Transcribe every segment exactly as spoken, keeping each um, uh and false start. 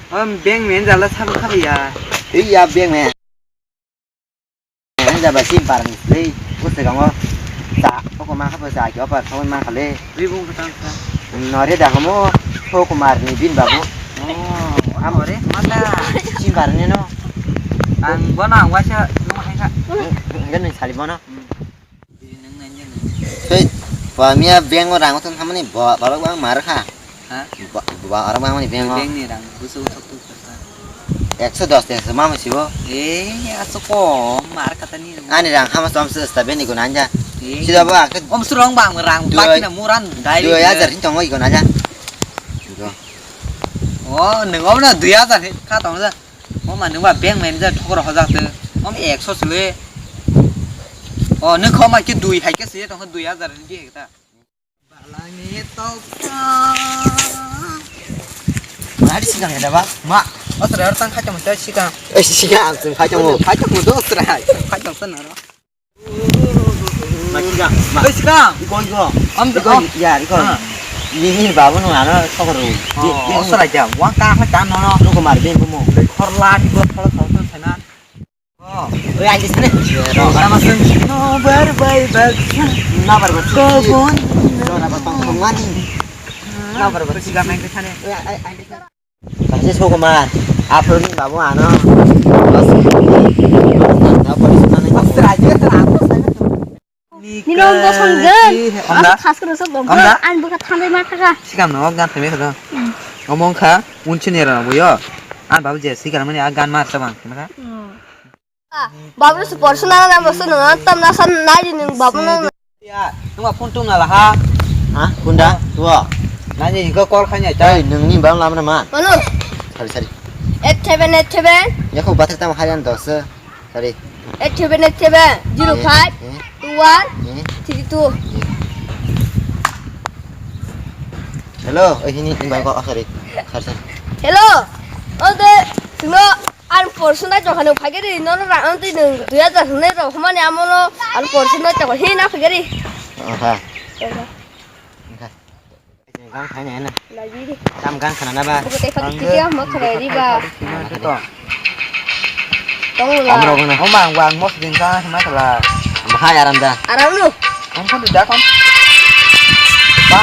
Om beng men jala sabo khabo ya. Ei ya beng men. Jaba sim parang sle. Ko se gango. Sa ko ma khabo sa ki opa khabo ma khale. Ribung khatang sa. Nore da hamo. Ko kumar ni bin babu. Oh, am ore mata. Sim parang ni no. Ang bona wasa no hai ka. Ngan ni sali bona. Tei, ba miya bank o rang thang thamani ba, ba, ba, mar kha. Ha? Ba, ba, orang bang mani bank o. Bank ni rang busu sok tu kha. Ekso dos te ma masi bo. Eh, aso ko mar kata ni. Ani rang hama som se sta beni guna anja. Eh. Sida ba, ke om surong bang rang dua, baki na muran dai. Dua hajar ni tongo i guna anja. Oh, neng om na dua hajar kha tong ja. O mani ba bank manager thokro hojak te. Om ekso sile. O nung kho ma ki dui hai ke sile tong dui hajar ni di ta. Balangni toksa. Mari sikang ya ba? Ma, o sra tang kha tong sikang. Eh sikang, sing kha tong. Kha tong do sra. Kha tong sana ro. Ma kira, ma. Oi, sikang. Iko, iko. Am, iko, am. Ya, iko. Ah. Ni, ni babu no ano sokoro. Oh, osra ja. Wa ka ha ta no no. Nuko mar bin mo. Khor la di bo khor khor to sana. Oh, oi, ai sene. Sama sen. No bar bai bar. Na bar bar. Ko bon. No na bar pang pang mani. Na bar bar. Sikang nang ke sana. Oi, ai, ai. Kaisa sokomar, aphuru ni babu ano. Nino ang bosong jen. Asa khas kena sok dong. Ani bokha thanai ma thaka. Sikam no gan thami khado. Omo wngkha unchi ni rana boyo. An babu je sikam mani a gan mar sabang. Babu se porsu nana na mosu nana tam na san nai di nung babu nana. Ya, nung phone tung nala ha. Ha? Kunda? Tua. Nani ko call khanya ta. Ei, nung ni bang lam na ma. Manu. Sorry, sorry. Eight seven eight seven. Ya ko bathar tam hayan dos. Sorry. Eight seven eight seven zero five two one three two. Hello, eh ini ini bang ko, oh, sorry. Sorry, sorry. Hello. Oh de, sino. Ang porsu nai tongkha nwng phaikhe ri, nono rang twi nwng dui hajar hwnwi rw hwnmani amono ang porsu nai tongkha hwnwi na phaikhe ri. Aha. Tongkha. Engkha. Gang khaina hena. Lagi ri. Tam gang khana na ba? Buku tei pati titi ah mok khalai ri ba. Tong la. Amro gana homa ang wang mos din ka hema khala. Bahai aram da. Aram lu. Ang kan da kon. Ba.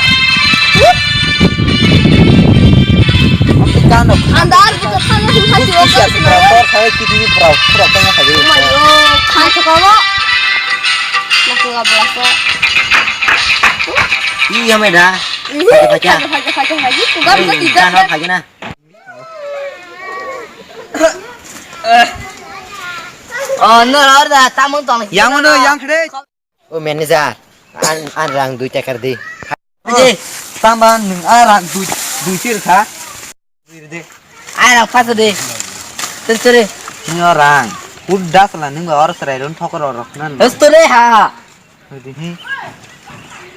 Anda, buka sana sih hati waktu sih. Pura, pura, pura, pura, pura, pura, pura. Oh my God, khai suka mo. Nak nggak berasa. Iya, Meda. Iya, pakai, pakai. Pakai, pakai, pakai. Bukan, bukan tidak. Kan pakai na. Oh, no, no, no, tamang tong. Yang mana, yang kere? O manager, an, an rang dui taka di. Aje, tamba nung a rang dui, dui tir kha. Dui de. Ai rang pas de. Tir tir. Nyo rang. Udda sala nung ba or serai ron thokor rok nan. Sto de ha. Dui hi.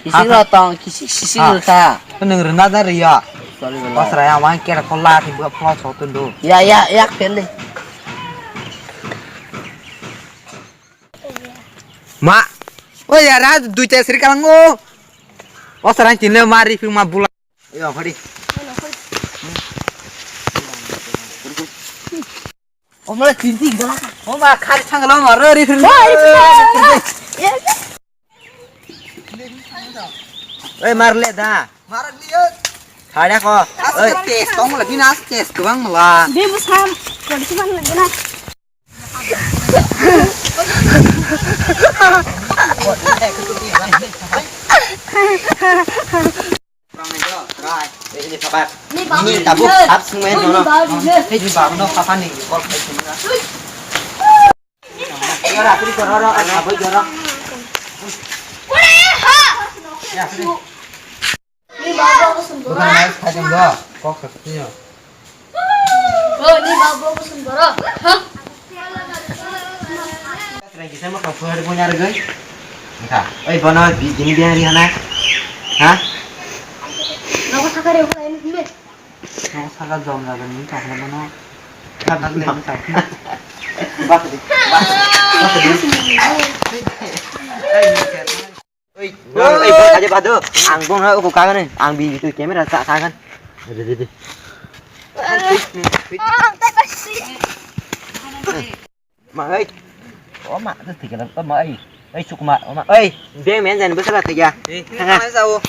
Kisik ro tong, kisik, kisik ro kha. Nung rena da riya. Sorry, bela. Pas raya wan kera kola ti ba plus hotundu. Ya, ya, ya, kende. Ma, o yara, duita sri kalango. O sarang tinle ma rifing ma bula. Yo, hori. O ma tinti gala. O ma khari sangalo ma ro rifing. Oi, mar le da. Mar le. Khada ko. Oi, test kong la binas test kong la. Be busam, kodi si man lagi na. Ni babu ni tabuk hap sungmen ni babu ni. Ni babu no papa ni kol khai sungmen. Ya, rakri koro ro, abai koro. Ni babu aku sembara. Bukan naik kajang doa, kok sepertinya. Oh, ni babu aku sembara. Hah? Sering kisah mah kamu hari punya harga. Entah. Oi, bono di sini dia hari hana. Hah? Napa sakar ya, ini sini. Napa sakar jom lagi ni, tak ada bono. Sakar lagi, sakar. Bak di, bak, bak di. Oi, oi, oi, aja bado. Ang bong ha, aku kangen. Ang bi itu kamera tak kangen. Deh, deh, deh. Ma, oi. O ma, tu tiga la, o ma, oi. Oi, sukma, o ma, oi. Beng men jan bwsala tiga. Eh, ini kalai sao.